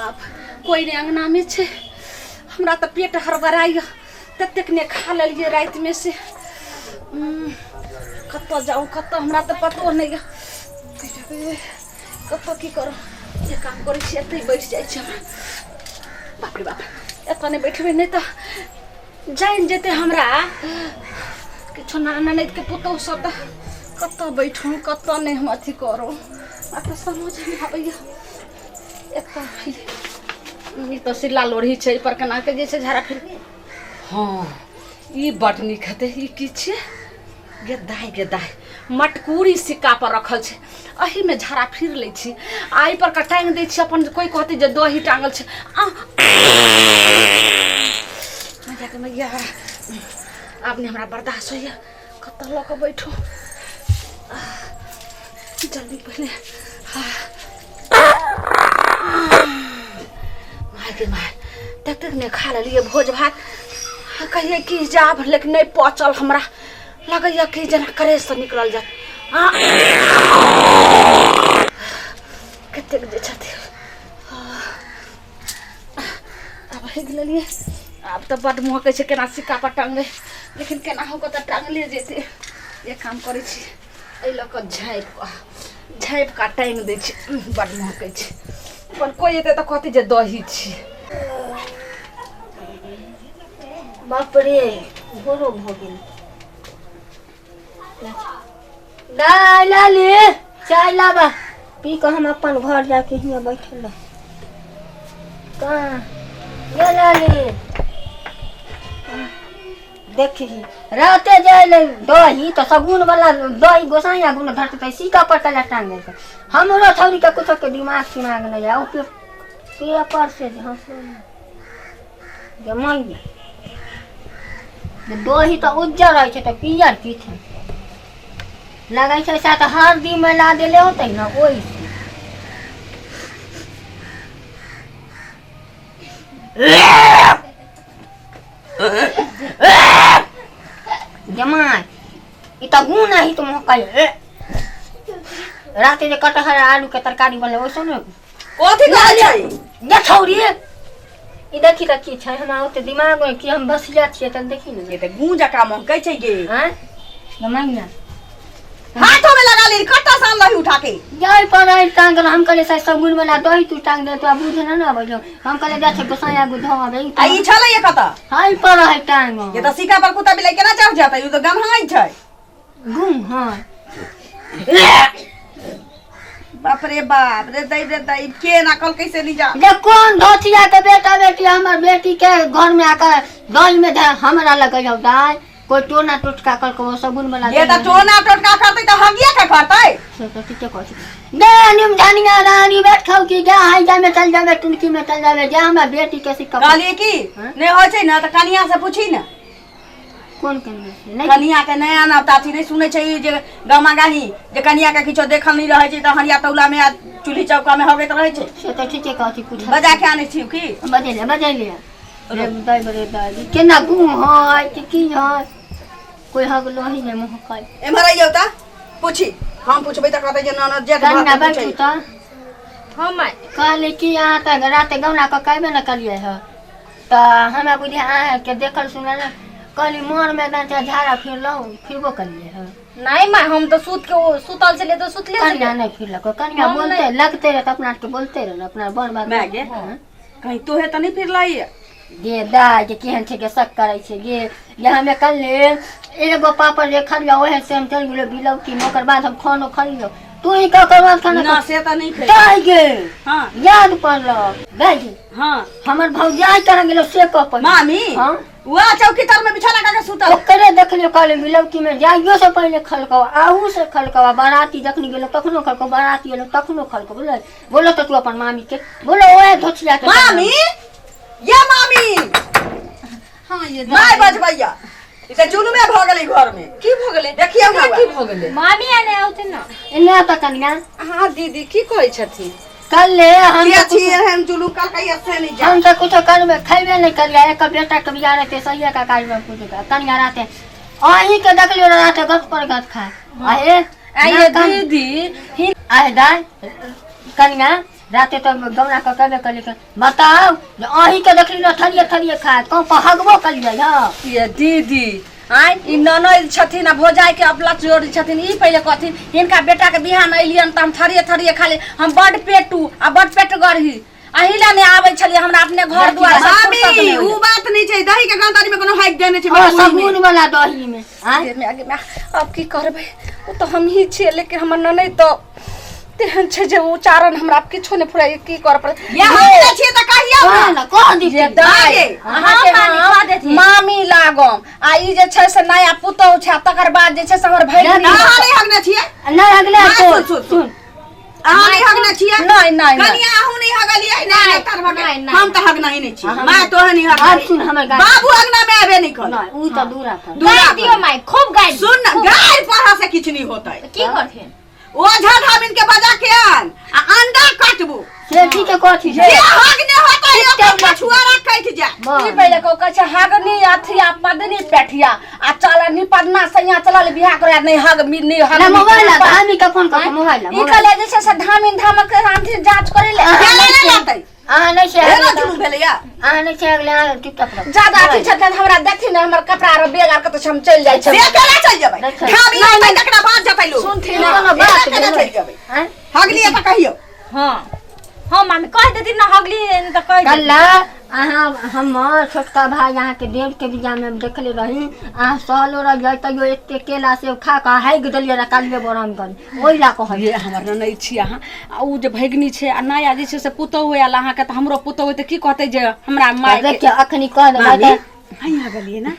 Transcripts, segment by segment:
बाप, कोइ नहि अङ्गनामे छै। हमरा तऽ पेट हड़बड़ाइए, ततेक ने खा लेलियै रातिमे से। कतऽ जाउ कतऽ, हमरा तऽ पतो नहि यऽ कतऽ की करू। एक काम करै छी, एतै बैठ जाइ छी हमरा। बाप रे बाप, एतऽ नहि बैठबै नहि तऽ जानि जेतै हमरा किछु। ननदिके पुतहु सब तऽ कतऽ बैठू कतऽ नहि हम अथी करू, हमरा तऽ समझ नहि आबैए। एतऽ ई तऽ सिल्ला लोढ़ी छै, एहिपर केना के जे छै झाड़ा फिर। हँ, ई बड्ड नीक हेतै। ई की छियै? गे दाइ, गे दाइ, मटकूरी सिक्का पर रखल छै। एहिमे झाड़ा फिर लै छी आ एहि पर के टाँगि दै छी अपन। कोइ कहतै जे दही टाँगल छै। आ मैया के मैया, आब नहि हमरा बर्दाश्त होइए। कतऽ लऽ कऽ बैठू जल्दी पहिले। माय गे माय, ततेक ने खा लेलियै भोज भात, कहियै कि जाब, लेकिन नहि पचल। हमरा लगैया कि जेना करेजसँ निकलल जायत। कतेक जे छथिन, आब हेग लेलियै। आब तऽ बड्ड महकै छै। केना सिक्का पर टांगबै? लेकिन केना हो कऽ तऽ टांगले जेतै। एक काम करै छी, एहि लऽ कऽ झाँपि कऽ झाँपि कऽ टाँगि दै छी। बड्ड महकै छै। अपन कोइ एतै तऽ कहतै जे दही छी। बाप रे, भोरो भऽ गेल। दाइ लाली, चाय लाबा, पी कऽ हम अपन घर जाके हियाँ बैठल रह। कहाँ ये लाली? देखी, राते जाय ले दही तऽ सगुन वाला दही गोसाइया गुन धरते सीका पर कला टांग देलकै। हमरो छौरी के कुछो के दिमाग तिमाग नहि आउ पे पेपर से हंसो जे मैया जे दही तऽ उज्जर रहै छै तऽ पियर की छै? लगै छै साथ हरदी मिला देले होतै ने ओहिसँ। जमाय, ई तऽ गुण ही तऽ महकै। राते जे कटहर आलू के तरकारी बनलै ओइसँ ने। कथी कहै छै ये छौरी? ई देखी तऽ की छै, हमरा ओते दिमाग मे की, हम बसिया छियै तऽ देखी ने। ये तऽ गूं जकाँ महकै छै गे। आँय जमाइया, हाथो में लगा ली, कट्टा सान लही उठा के। जाय पर आइ टांगल। हम कहलियै साइ सगुन वाला दही तू टांग दे, तोरा बुझ न ने अबै छौ। हम कहलियै जाइ छै गोसाई आगू धो आबै। आ ई छलै ये कतऽ? हाय पर है टांग। ये तऽ सिक्का पर कुत्ता बिलाई केना चढ़ जाता? ई तऽ गन्हाइ छै। गुम हाँ। बाप रे बाप रे, दई रे दई, के ना कल कैसे नहीं जा। जे कोन धोतिया के बेटा बेटी हमर बेटी के घर में आकर दही में धर हमरा लगे जाओ दाय, कोई टोना टोटका कर को सगुन वाला। ये तऽ टोना टोटका करतै तऽ हगिया के करतै। से तो ठीके कहै छी। गे निम धनिया रानी बैठ खाऊ की जा हाई जा में चल जावे, टुनकी में चल जावे, जा हमरा बेटी के सिक्का। कहलियै की? हाँ? नहि होइ छै ने तऽ कनिया से पूछी ने। कोन कनिया से नहि? कनिया के नया नवताथी नहि सुनै छै जे गामा गाही जे कनिया के किछो देखल नहि रहै छै तऽ हरिया तौला में आ चूल्ही चौका में हगैत रहै छै। से तऽ ठीके कहै छी, पूछ। बजा के आनै छी की? बजेलियै बजेलियै रे दाइ बरे दाइ, केना गुम है कि की है, कोई हगलो ही नहि महकै। एम्हर अइयौ तऽ पूछी। हम पुछबै तऽ कहतै जे ननद जेठ कनिया भऽ के बैठू पूछै। तऽ हम कहली कि अहाँ तऽ राते गौना कऽ कहबे ने करियै हँ तऽ हमरा बुझे अहाँके देखल सुनल। कहली मोर मैदान से झाड़ा फिरलहुँ, फिरबो करियै हँ? नहीं माय, हम तऽ सुत के सुतल छलियै तऽ सुतले कनिया छलियै। नहि फिरलक कनिया? हम बोलते नहि। लगते रहे तऽ अपना आरके बोलते रहे ने अपना बड़ बात। माय गे, कहीं तोहे तऽ नहि फिरलै? गे दाय, जे केहन छै गे, शक करै छै गे। जे हमे कल्ले एगो पापड़ जे खलियो ओहे से हम चलि गेलियो बिलौकी में, ओकर बाद हम खानो खलियो। तू ही कह ओकर बाद खाना। ना, से तऽ नहि खेलै। दाय गे। हाँ। याद पड़लो दाय गे। हाँ। हमर भौजाई कहाँ गेलो से कह पहिले। मामी? हाँ। वह चौकी तर में बिछौना करके सुतल। ओकरे देखलियो, कहले बिलौकी में जाइयो से पहिले खलकौ, आहू से खलकौ, आ बाराती जखनी गेलो तखनो खलकौ, बाराती एलो तखनो खलकौ। बुझलै? बोलो तऽ तू अपन मामी के बोलो, ओहे धोछिया के। मामी, ये मामी। हाँ ये माय बजबैया, ई तऽ जुलमे भऽ गेलै घर में। की भऽ गेलै? देखियौ ने। की भऽ गेलै? मामी आने औते ना। एने तऽ कनिया। हाँ दीदी, की कहै छथिन? कल्ले हम के तऽ छी एहन जुलूम कलकै से नहीं जा। हम तऽ कुछो करबे खैबे नहि करियै। एक बेटा के बियाह रहते सहिए का काज में पूछ कनिया रहते अहीं के देखलियो रहते गप पर गप खाए आहे। आइए दीदी। आहे दाय कनिया। राते तऽ गौना कऽ कहबे कलियै कि बताउ जे अहीँके देखली ने थरिये थरिये खाइत कहूँ पर हगबो कलियै हँ। ये दीदी आँय, ई ननैद छथिन आ भौजाइ के अपलक जोड़ी छथिन। ई पहिले कहथिन हिनका बेटा के बियाह मे एलियन तऽ हम थरिये थरिये खा ले, हम बड पेटू आ बड पेट गरही, अही ला नहि आबै छलियै, हमरा अपने घर दुआर सब भाभी फुर्सत नहि उ होइए। बात नहीं छै, दही के गंदारी में कोनो हाइक देने छै हँ मजबूरी में। सगुन वाला दही में आँय। गे माय, गे माय, आब की करबै? ओ तऽ हमही छियै, लेकिन हमर ननैद तऽ तेहन छै जे उच्चारण हमरा आब किछो नहि फुराइए, की करऽ पड़त? या हम नहि छियै तऽ कहियौ कह ने। ने कह जे दीदी दाइ आगे। अहाँके हँ, मामी, हम कह देथिन। मामी लागम आ ई जे छै से नया पुतहु छै आ तकर बाद जे छै से हमर भैगनी। अहाँ नहि हगने छियै? नहि अगले माँ, सुन सुन, सुन, सुन। अहाँ नहि हगने छियै? नहि नहि नहि। कनिया अहूँ नहि हगलियै? नहि नहि तर भगे। नहि, नहि। हम तऽ हगना ही नहि छियै, माय तोहे नहि आब हगने। सुन हमर गाय बाबू अंगना में आबे नहि कर। नहि उ तऽ दूरा पर। दूरा गारि दियौ माय, खूब गारि। सुन न, गाय पढ़ा से किछु नहीं होतै। की करथिन? ओझा धामिन के बजा के आन आ अंडा काटबू। से ठीक है कथी जे हगने होतै ओकर मछुआरा कटि जाय। ई पहिले कहू कहै छै हगनी अथी आ पदनी पेठिया आ चल निपदना सैया चलल बियाह करे नहि हग मी नहि हग। ना मोबाइल आ धामी के फोन कर, मोबाइल ई कहले जे छै से धामिन धामक के आनथिन जांच करे ले। केला नहि लातै। अहाँ नहि छै। एना जुलूम भेलैया। अहाँ नहि छै अगले, अहाँ चुपचाप रहू। ज्यादा अथी छथिन हमरा देखथिन ने, हमर कपड़ा आर बैग आर कतौ छै, हम चलि जाइ से छी। केना चलि जेबै? नहि चलि। धामी होतै तकरा बाद जेतै लोक। सुनथिन ई कोनो एना बात केना भेलै? चलि जेबै? आँय? हगलियै तऽ कहियौ। हँ हँ मामी, कह देथिन ने हगली तऽ कह देथिन। कल्ला अहाँ हमर छोटका भाई अहाँके देव के बियाह में देखले रही, अहाँ सहलो रहियै तैयो एते केला सेब खा कऽ हागि देलियै रह कालिए बरम कर, ओहि ला कहै। ये हमर ननैद छी अहाँ आ उ जे भैगनी छै आ नया जे छै से पुतहु आयल अहाँके, तऽ हमरो पुतहु तऽ की कहतै जे हमरा माय के- देखियौ अखनी कह देबै मामी तऽ अहीं हगलियै ना?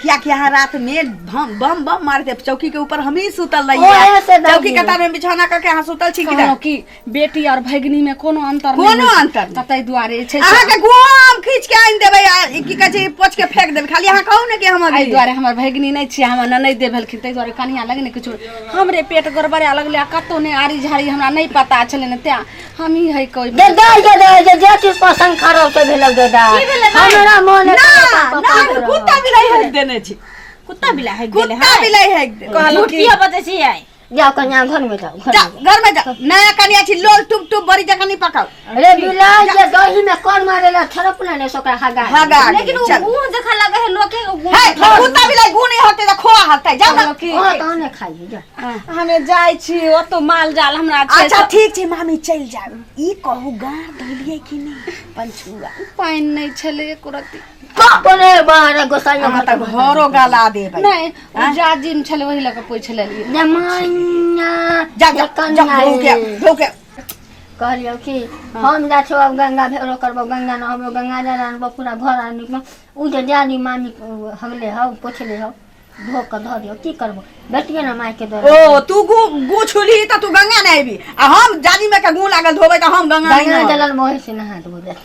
कियाकि अहाँ रात में बम बम बम मारते चौकी के ऊपर हम ही सुतल ओ रहियै। ऐसे दादी। चौकी के तर में बिछौना करके अहाँ सुतल छी कि कहलहुँ नहि? कि बेटी और भैगनी में कोनो अंतर नहि कोनो होइ छै। अंतर नहि। तऽ ताहि दुआरे जे छै से- अहाँके गुआ हम खींच के आनि देबै आ ई की कहै छै पोछ के फेंक देबै, खाली अहाँ कहू ने कि हम एहि हगलियै। दुआरे हमर भैगनी नहि छियै, हमर ननैद दे भेलखिन, ताहि दुआरे कनिया लग ने किछु हमरे पेट गड़बड़ा लगलै आ कतहु नहि आरी झाड़ी हमरा नहि पता छलै ने, तें हमही है कोइ दे दे दे दे जे जे चीज पसंद खराब से भेलौ दादा। की भेलै माय? हमरा मन ना ना, कुत्ता बिलाइ हक देने छी। कुत्ता बिलाइ हगि गेलै? कुत्ता बिलाइ हक देने। कहलहुँ झूठ कि किया बजै छियै? जाओ कन्या घर में जाओ, घर जा में घर में जा, नया कनिया छी, लोल टुप टुप बड़ी जगह नहीं पकाओ। जाओ। रे बिलाइ जे दही में कर मारेला थरप ने सोकरा हगा। हगा लेकिन उ चल। गुह जखन लगे है लोके गुह। हे कुत्ता बिलाइ गु नहीं होते तऽ खोआ हतै, जाउ ना। कहलहुँ कि ओ तऽ ने खाइए जा। हमे जाइ छी, ओतौ माल जाल हमरा छै। अच्छा ठीक छै मामी, चलि जायब। ई कहू गाड़ धोलियै कि नहि पंछुआ? पानि नहि छलै एको रत्ती। बाप रे बाप गोसाई। अहाँ तऽ घरो गला देबै। नहि, ओ जाजिम छलै ओहि लऽ कऽ पोछि लेलियै। जमाना जा जा जा, धो के धो के। कहलियौ कि हम जा छौ अब गंगा भेरो करबो, गंगा नहबो, गंगा जल आनबो, पूरा घर आनबो। उ जे जानी मामी हगले हौ पोछले हौ धो कऽ धऽ दियौ, की करबो बेटिए ने माय के दऽ। ओ तू गु गु छुली तऽ तू गंगा नहि अयबी आ हम जाजी में के गु लागल धोबै तऽ हम गंगा नहि गंगा नहब। जलल मोहे से नहा देबो जा।